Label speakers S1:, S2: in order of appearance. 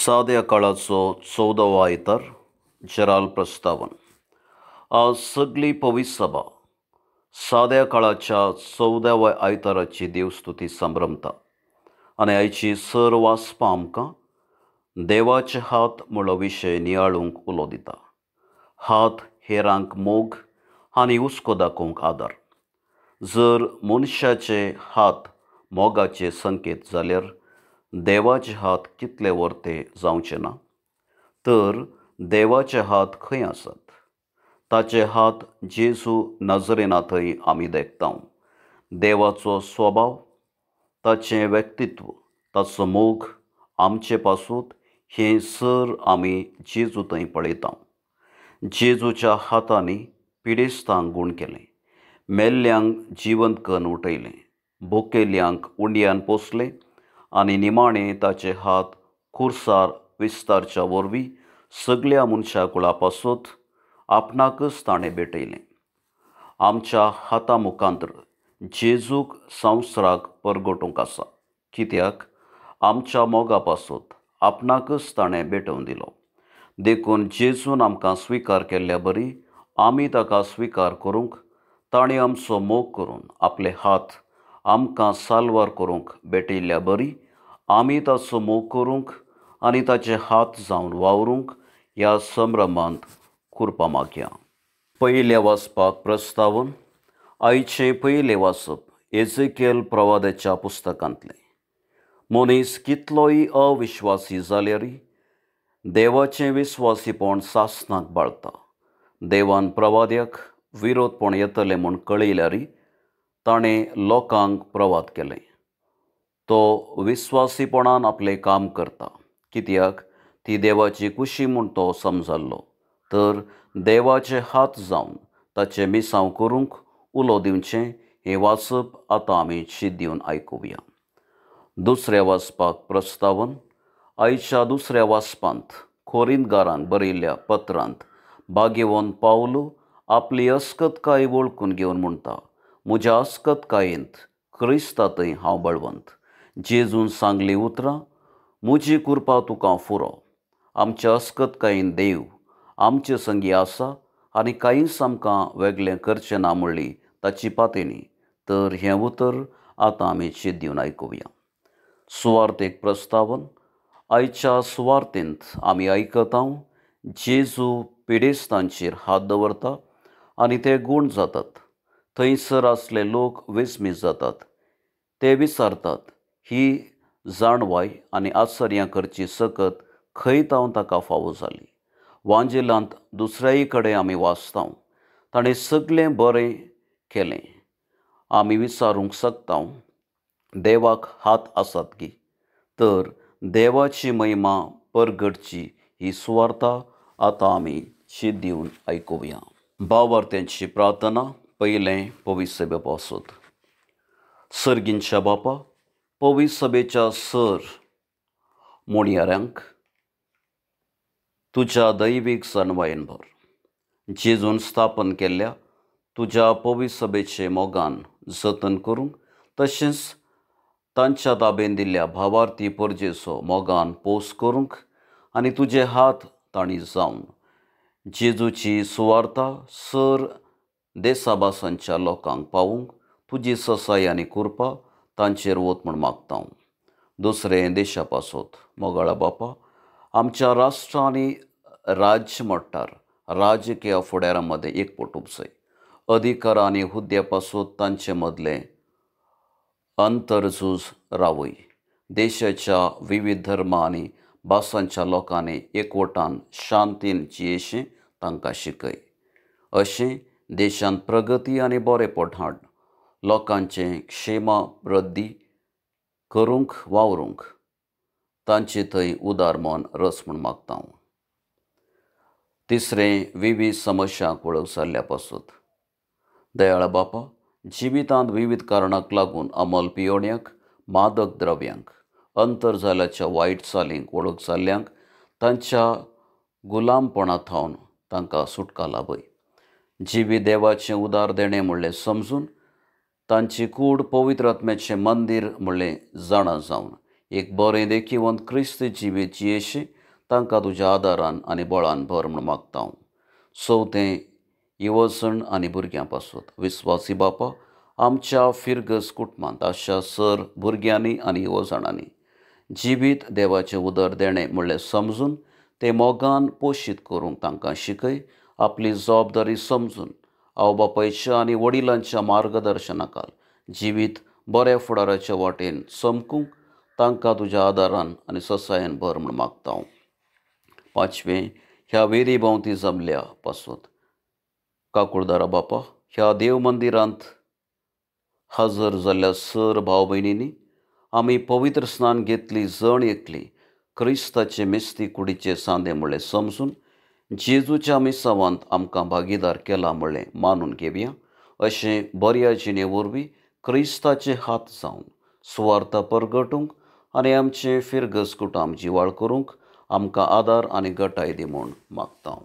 S1: साद्या काळाचो 14वो आयतार जेराल प्रस्तावन. आज सगळी पवित्र सभा साद्या काळाच्या 14व्या आयताराची देवस्तुती संभ्रमता आनी आयची सर वाचपां आमकां देवाचे हात म्हणलो विशय नियाळूंक उलो दिता. हात हेरांक मोग आनी हुस्को दाखोवंक आदार. जर मनशाचे हात मोगाचे संकेत जाल्यार देवाचे हात कितले वर्ते जावचे ना? तर देवाचे हात खंय आसात? ताचे हात जेजू नजरेना थंय आमी देखता. देवाचो स्वभाव, ताचें व्यक्तित्व, ताचो मोग आमचे पासून हें सर आमी जेजू थंय पळयता. जेजूच्या हातांनी पिडेस्तांक गूण केलें, मेल्ल्यांक जिवंत करून उठयलें, भुकेल्यांक उंड्यान पोसलें आनी निमाणें ताचे हात खुर्सार विस्तारच्या वरवीं सगल्या मनशा कुळा पासत आपणाकच ताणें भेटयलें. आमच्या हाता मुखांतर जेजूक संवसाराक परगटूंक आसा, कित्याक आमच्या मोगा पासत आपणाकच ताणें भेटोवन दिलो. देखून जेजून आमकां स्विकार केल्ल्या बरी आमी ताका स्विकार करूंक, ताणें आमचो मोग करून आपले हात आमकां साल्वार करूंक भेटयल्ल्या बरी आमी ताचो मोग करूंक आनी ताचे हात जावन वावरूंक ह्या संभ्रमांत कुरपा मागया. पयल्या वाचपाक प्रस्तावन. आयचें पयलें वाचप एझेकियल प्रवादाच्या पुस्तकांतलें. मनीस कितलोय अविश्वासी जाल्यार देवाचें विस्वासीपण सासणाक बाळता. देवान प्रवाद्याक विरोधपण येतलें म्हूण कळयल्यार ताणें लोकांक प्रवाद केलें. तो विस्वासीपणान आपलें काम करता, कित्याक ती देवाची कुशी म्हूण तो समजल्लो. तर देवाचे हात जावन ताचें मिसांव करूंक उलो दिवचें हें वाचप आतां आमी शीत दिवन आयकुया. दुसऱ्या वाचपाक प्रस्तावन. आयच्या दुसऱ्या वाचपांत कोरिंतगारांक बरयल्ल्या पत्रांत भाग्यवंत पावलू आपली अस्कतकाय वळखून घेवन म्हणटा, म्हज्या अस्कतकायेंत क्रिस्ता थंय हांव बळवंत. जेजून सांगली उतरां, म्हजी कृपा तुका फुरो. आमच्या अस्कतकायेन देव आमचे संगी आसा आनी कांयच आमकां वेगळें करचें ना म्हणली ताची पातेणी. तर हें उतर आतां आमी शीत दिवन आयकुया. सुवार्थेक प्रस्तावन. आयच्या सुवार्थेंत आमी आयकता जेजू पिडेस्तांचेर हात दवरता आनी ते गूण जातात. थंयसर आसले लोक विस्मीत जातात. ते विचारतात, ही जाणवाय आनी आश्चर्यां करची सकत खंय तावन ताका फावो जाली? वांजेलांत दुसऱ्याय कडेन आमी वाचता ताणें सगळें बरें केलें. आमी विचारूंक शकता, देवाक हात आसात की? तर देवाची महिमा परगटची ही सुवार्ता आतां आमी शीत दिवन आयकुया. भावार्थ्यांची प्रार्थना. पयलें पवित्र सभे पासत. सर्गींच्या बापा, पवित्र सभेच्या सर मोणयाऱ्यांक तुज्या दैवीक जाणवायेन भर. जेजून स्थापन केल्ल्या तुज्या पवित्र सभेचे मोगान जतन करूंक, तशेंच तांच्या ताबेन दिल्ल्या भावार्थी परजेचो मोगान पोस करूंक आनी तुजे हात तांणी जावन जेजूची सुवार्ता सर देसाभासांच्या लोकांक पावूंक तुजी ससाय आनी कृपा तांचेर वत म्हूण मागता. दुसरें देशा पासत. मोगाळा बापा, आमच्या राष्ट्र आनी राज्य मट्टार राजकीय फुडाऱ्यां मदें एकवट उपजय. अधिकार आनी हुद्द्या पासत तांचे मदलें अंतरझूज रावय. देशाच्या विविध धर्म आनी भासांच्या लोकांनी एकवटान शांतीन जियेशें तांकां शिकय. अशें देशांत प्रगती आनी बरेपण हाड, लोकांचें क्षेमा वृद्धी करूंक वावरूंक तांचे थंय उदार मन रस म्हूण मागता. तिसरें विविध समस्यांक वळख जाल्ल्या पासत. दयाळा बापा, जिवितांत विविध कारणांक लागून अमल पियोण्यांक, मादक द्रव्यांक, अंतरजालाच्या वायट चालींक वळख जाल्ल्यांक तांच्या गुलामपणा थावन तांकां सुटका लाभय. जिवी देवाचें उदार देणें म्हणलें समजून तांची कूड पवित्र आत्म्याचें मंदीर म्हणलें जाणा जावन एक बरें देखिवंत क्रिस्त जिवीत जियेशें तांकां तुज्या आदारान आनी बळान भर म्हूण मागता हांव. चवथें, येवजण आनी भुरग्यां पासत. विस्वासी बापा, आमच्या फिरगज कुटुंबांत आशा सर भुरग्यांनी आनी येवजणांनी जिवीत देवाचें उदर देणें म्हणलें समजून ते मोगान पोशीत करूंक तांकां शिकय. आपली जबाबदारी समजून आवय बापायच्या आनी वडिलांच्या मार्गदर्शनाखाल जिवीत बऱ्या फुडाराच्या वाटेन चमकूंक तांकां तुज्या आदारान आनी ससायेन भर म्हूण मागता हांव. पांचवें, ह्या वेरी भोंवती जमल्या पासत. काकुळदारा बापा, ह्या देव मंदिरांत हजर जाल्ल्या सर भाव भयणींनी आमी पवित्र स्नान घेतली जण एकली क्रिस्ताचे मिस्ती कुडीचे सांदे म्हणलें समजून जेजूच्या मिसावांत आमकां भागीदार केला म्हणलें मानून घेवया. अशें बऱ्या जिणे वरवीं क्रिस्ताचे हात जावन सुवार्ता परगटूंक आनी आमचे फिरगज कुटाम जिवाळ करूंक आमकां आदार आनी गटाय दी म्हूण मागता.